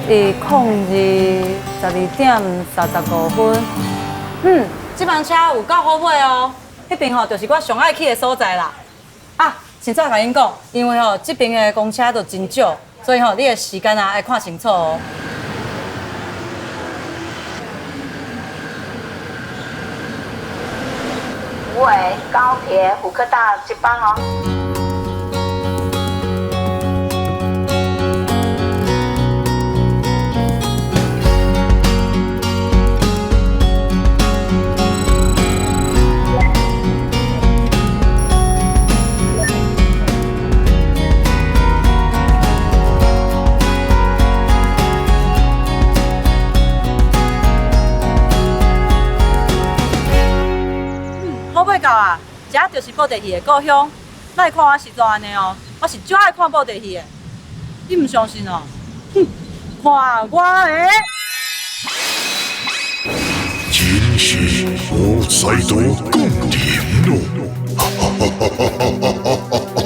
02/12:35。嗯，這班車有夠好尾哦，彼邊吼就是我上愛去的所在啦。啊，先早共𪜶講，因為吼這邊的公車都真少，所以吼你的時間啊愛看清楚哦。虎尾高鐵虎科大這班哦。好尾到啊！這就是布袋戲的故鄉。莫看我是怎按呢哦，我是足愛看布袋戲的。你毋相信哦？哼，看我的！真是我再度降臨咯！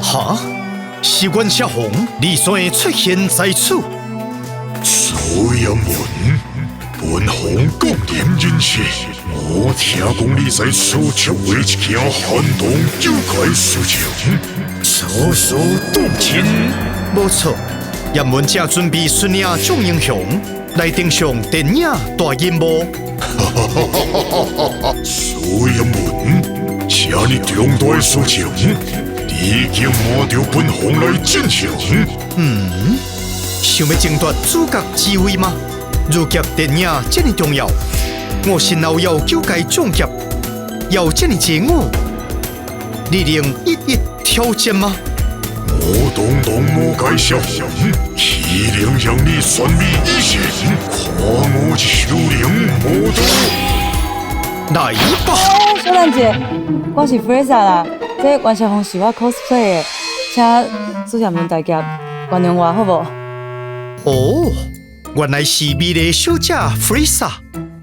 哈？是阮小紅，你怎會出現在此？蘇葉文，本王降臨人世，我聽講你在此策劃一件撼動九界事情。楚事動真，無錯。葉文正準備率領眾英雄來登上電影大銀幕。蘇葉文，這呢重大事情，你竟瞞著本王來進行？嗯，想欲爭奪主角之位嗎？儒俠電影這呢重要，我身後有九界眾俠，有這呢濟我，你能一一挑戰嗎？我堂堂魔界梟雄，豈能讓你算命一線？看我這修靈魔刀！來吧！小蘭姐，我是 Fresa 啦，這袁紹峰是我 cosplay 的，請蘇葉文大俠原諒我好無？哦，原來是美麗小姐 Fresa，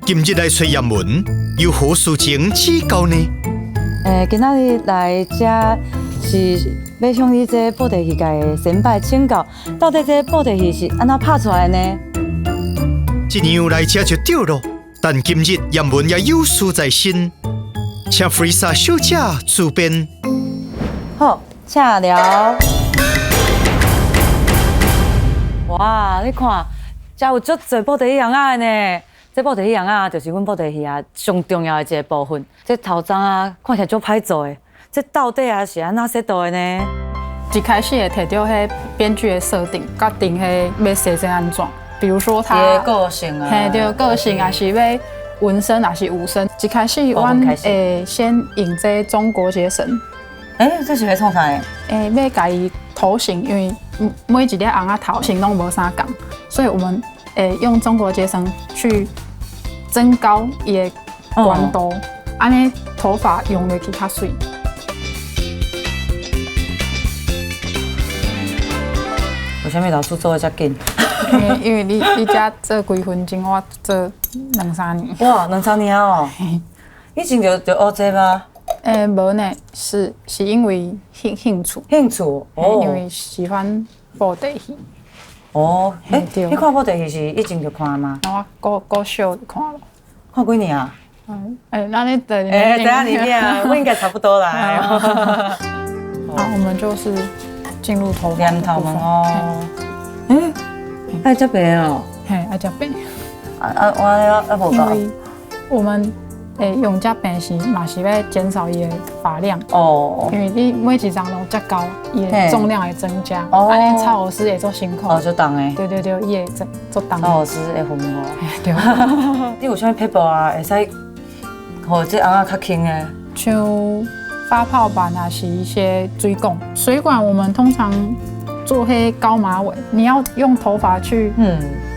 今日來揣葉文，有何事情指教呢？今仔日來這是欲向你這布袋戲界的先輩請教，到底這布袋戲是按怎拍出來的呢？這樣來這就對囉，但今日葉文也有事在身，請 Fresa 小姐自便。好，請聊。哇，你看，這有足濟布袋戲尪仔的呢。這布袋戲尪仔就是阮布袋戲啊上重要的一個部分。這頭鬃啊，看起來足歹做的。這到底啊是按怎設度的呢？一開始會提著彼編劇的設定，決定彼欲設成按怎。比如說他的個性啊，嘿，對，個性也是欲文身，抑是武身。一開始阮會先用這中國結繩。欸，這是欲創啥的？欸，欲共伊頭型，因為每一粒尪仔頭型攏無相仝，所以我們會用中國結繩去增高伊的懸度，按呢頭髮用落去較媠。為啥物老師做得遮緊？因為你才做幾分鐘，我做兩三年。哇，兩三年哦！以前就學這嗎？欸，無呢，是因為興趣。興趣哦。因為喜歡布袋戲。哦，欸，你看布袋戲是以前就看嗎？我國小就看了。看幾年啊？欸，那你等。欸，等下你念，我應該差不多啦。好，我們就是進入頭髮頭毛哦。欸，愛遮白哦。嘿，愛遮白。啊啊，我還無夠。因為我們會用遮白是嘛是欲減少伊的髮量哦。因為你每一張攏遮高，伊的重量會增加，按呢操偶師會足辛苦。哦，足重的。對對對，伊會足重。操偶師會昏哦。對。你有啥物撇步啊？會使予這尪仔較輕的？像發泡板啊，是一些水管。水管我們通常做彼高馬尾，你要用頭髮去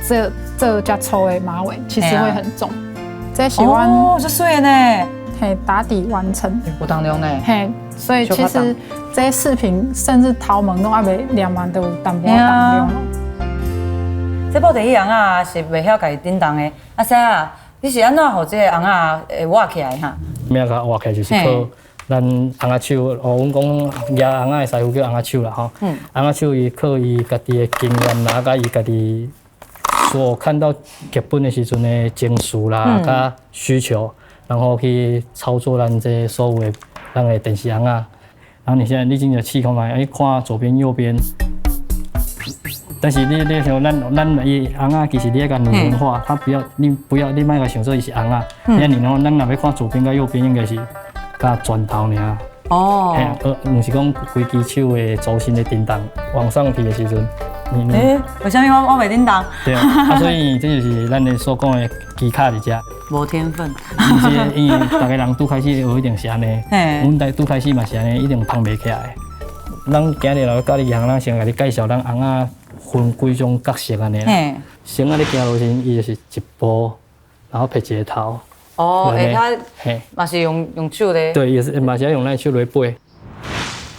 做做遮粗的馬尾，其實會很重。這是阮哦，這媠呢，嘿，打底完成。有重量呢。嘿，所以其實這視頻甚至頭毛攏猶未粘完，都有淡薄仔重量。這布袋戲尪仔是袂曉家己振動的，阿師啊，你是按怎予這個尪仔會活起來哈？欲共活起來就是靠咱尪仔手，哦，阮講舉尪仔的師傅叫尪仔手啦吼。尪仔手伊靠伊家己的經驗啦，佮伊家己所看到劇本的時陣的情緒啦，佮需求，然後去操作咱這所有的咱的電視尪仔。然後你現在你真正試看覓，你看左邊右邊。但是你像咱伊尪仔，其實你愛共擬人化，他不要你不要你莫共想做伊是尪仔，你按呢咱若欲看左邊佮右邊，應該是佮拳頭爾。哦。嘿，毋是講規支手的軸心咧振動，往上提的時陣，你為啥物我袂振動？對啊，所以這就是咱的所講的技巧佇遮。無天分。毋是，因為逐个人拄開始學一定是按呢，阮在拄開始嘛是按呢，一定捧袂起來。咱今日來教你樣，咱先共你介紹咱尪仔分幾種角色按呢。先仔咧行路時，伊就是一步，然後撇一個頭。哦，會他嘛是用手咧。對，也是嘛是愛用咱手來背。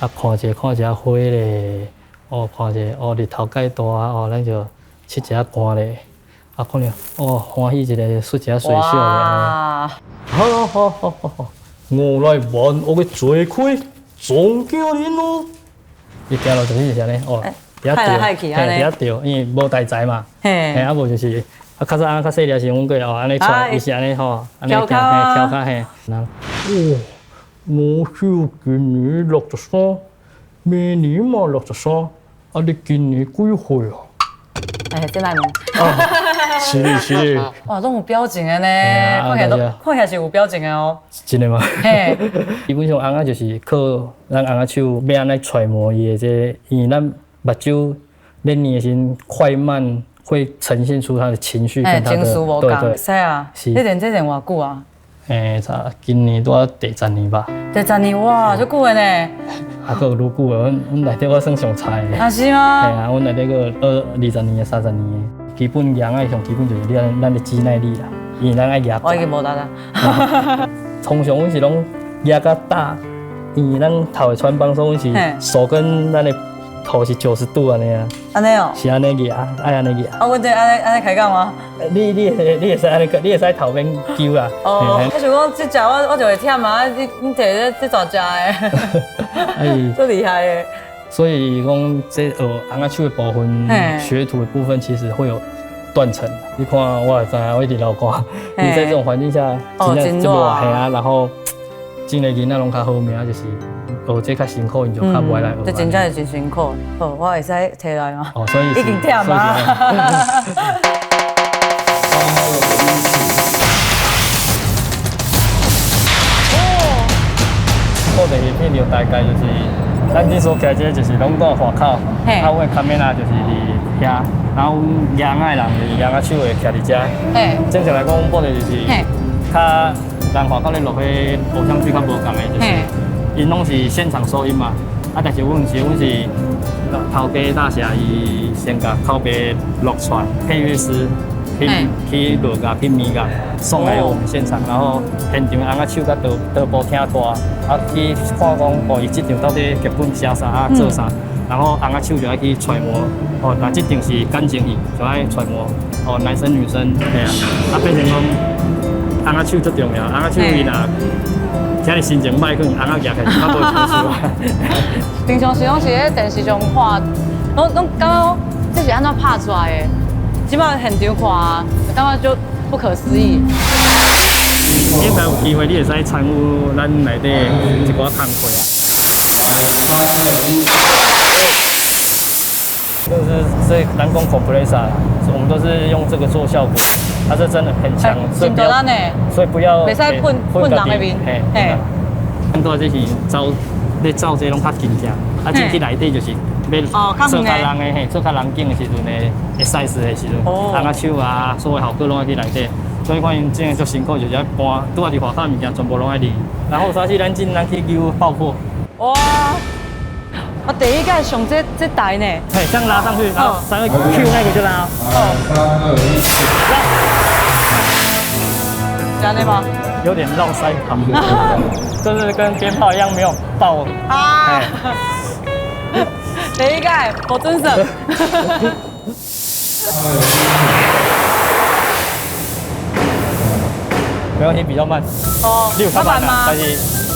啊，看一下看一下花咧，哦，看一下哦，日頭蓋大哦，咱就拭一下汗咧。啊，看著哦，歡喜一个，出一下水袖咧。好好好好好，我來萬惡的罪魁總教練咯。伊行路就是按呢，哦，佇遐趯，嘿，佇遐趯，因為無代才嘛，嘿，啊無就是啊，較早啊較細粒時，阮閣會哦按呢跙，伊是按呢吼，按呢行，嘿，翹跤嘿。哦，我小今年63，明年嘛63，啊你今年幾歲啊？哎，這莫問。是的，是的。哇，攏有表情的呢，看起來都看起來是有表情的哦。真的嗎？嘿。基本上尪仔就是靠咱尪仔手欲按怎揣摩伊的這個，因為咱目睭咧念的時陣快慢會呈現出他的情緒跟他的。情緒無仝。對對。是啊。是。你練這練偌久啊？欸，今年拄仔第十年吧。第十年哇，足久的呢。啊，閣有愈久的，阮內底我算上菜的。啊是嗎？嘿啊，阮內底閣有20年的、30年的。基本尪仔上基本就是你咱的肌耐力啦，因為咱愛舉。我已經無力啦。通常阮是攏舉較大，因為咱頭會穿幫，所以阮是手跟咱的頭是90度按呢啊。按呢哦。是按呢舉，愛按呢舉。啊，阮這按呢按呢開講嗎？你會使按呢，你會使頭免揪啦。哦，我想講這隻我就會忝啊，你提這大隻的，哎，足厲害的。所以講這學尪仔手的部分，學徒的部分其實會有斷層。你看我會知影，我一直流汗。你在這種環境下，真正這熱嘿啊，然後真的囡仔攏較好命，就是學這較辛苦，𪜶就較無愛來學。這真正是真辛苦。好，我會使提來嗎？哦，所以已經忝啊。布袋戲片就大概就是，咱這所徛這就是攏蹛外口，啊，阮的卡梅拉就是佇遐，然後阮尪仔的人就是尪仔手會徛佇遮。正常來講，阮布袋就是較人外口咧錄彼偶像劇較無仝的，就是𪜶攏是現場收音嘛。啊，但是阮毋是，阮是頭家大俠伊先共口白錄出來，配樂師去錄甲去編甲送來我們現場，然後現場尪仔手佮導播聽歌，啊去看講哦，伊這場到底劇本寫啥啊做啥，然後尪仔手就愛去揣摩，哦，若這場是感情戲就愛揣摩，哦，男生女生，嘿啊，啊變成講尪仔手足重要，尪仔手伊若遮爾心情歹，可能尪仔舉起來較無情緒。平常時攏是咧電視上看，攏感覺這是按怎拍出來的？這擺現場看，感覺就不可思議。應該有機會，你會使參與咱內底一寡工課啊。就是這人工 compressor，我們都是用這個做效果，它是真的很強，所以不要，所以不要，袂使噴噴人的面。嘿，很多這是走咧走這攏較近聽，啊進去內底就是欲做較人的嘿，做較人景的時陣的 size 的時陣，尪仔手啊，所有效果攏愛去內底，所以講𪜶真的足辛苦，就是愛搬，拄仔佇外口物件全部攏愛離。然後煞是咱進咱去揪爆破。哇！我第一屆上這台呢。嘿，這樣拉上去，然後三個 Q 那個就拉。哦。3、2、1，拉。這樣嗎？有點繞腮旁，就是跟鞭炮一樣沒有爆。啊！第一屆無準算。沒關係，比較慢。哦，你有較慢嗎？但是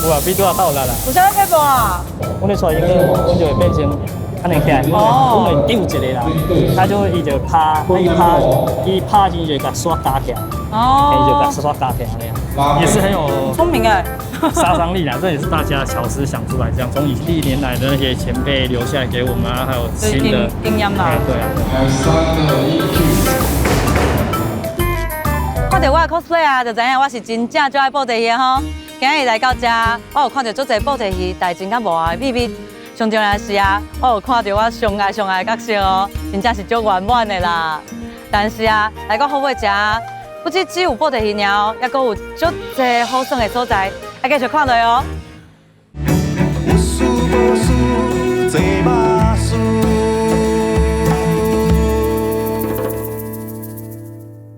有啊，比拄仔較有力啦。有啥撇步啊？阮咧帶音樂，阮就會變成按呢起來，阮會丟一個人，他就伊就拍，伊拍，伊拍時就共刷加起來，伊就共刷加起來那樣，也是很有聰明哎，殺傷力啦，這也是大家巧思想出來，這樣從歷年來的那些前輩留下來給我們啊，還有新的經驗啦。對啊。看著我的 cosplay 啊，就知影我是真正足愛布袋戲的吼。今日來到遮，我有看著足濟布袋戲代前佮幕後的秘密。上重要的是啊，我有看著我上愛上愛的角色哦，真正是足圓滿的啦。但是啊，來到虎尾遮，不止只有布袋戲爾哦，猶閣有足濟好耍的所在，愛繼續看落去哦。有事無事坐馬